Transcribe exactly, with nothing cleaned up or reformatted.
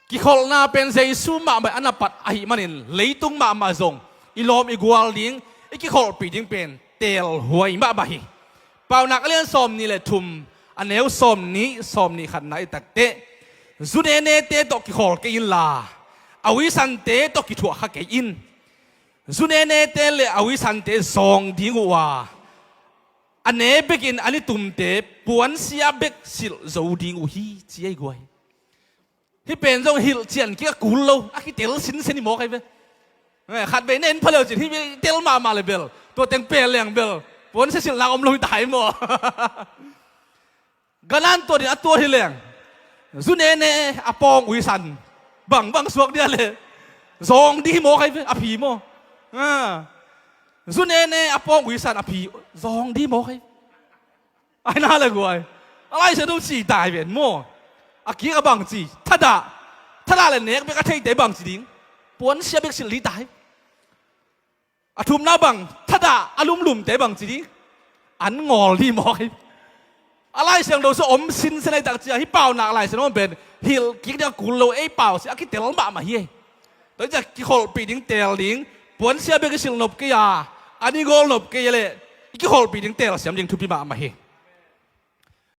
Kikholhna pen Jesu mahmah a na pat ahih manin leitung mahmah zong i lawm i gual ding, i kikholhpih ding pen teelhuai mahmah hi. Paunak a lian sawmnih le thum, a neu sawmnih, sawmnih khatna i takteh, zu nenete tawh kikhawl kei inla, a uisante tawh kithuah kha kei in. Zu nenete le a uisante zawng ding uh a, a ne bekin an i tumte puansia bek silh zo ding uh hi, ci ei guai. Hih pen zong hilh cian kik a kul lo, a kitel sinsen i mawk ahi ve. Eh, khat vei na en pha leu cin hih tel mahmah le bel, tua teng pel leng bel puansia silhnak om lo hi ta hi maw? Ganan tuat in a tuat hi leng, zu nene a pawng uisan bangbang suak dia le zawng dih hi mawk ahi ve, a phi maw? Ah. Zu nene a pawng uisan a phi zawng dih hi mawk ahi. Ai na le guai. A Lai Siangtho ci tai ven maw? A kik a bang ci, thadah. Thadah le nek bek a theite bang ci ding? Puansia bek silh dih tai. A thumna bang, thadah a lumlumte bang ci ding? An ngawl dih mawk hi. A Lai Siangtho sung om sinsen ahi tak cia, hih Paunak Lai Siangtho pen hilh kik ding a kul lo, ei pau sia a kitel mahmah hi ei. Tua hi cia kikholhpih ding, teel ding, puansia bek i silh nop kei a, an i ngawl nop kei a leh i kikholhpih ding, teel siam ding thupi mahmah hi.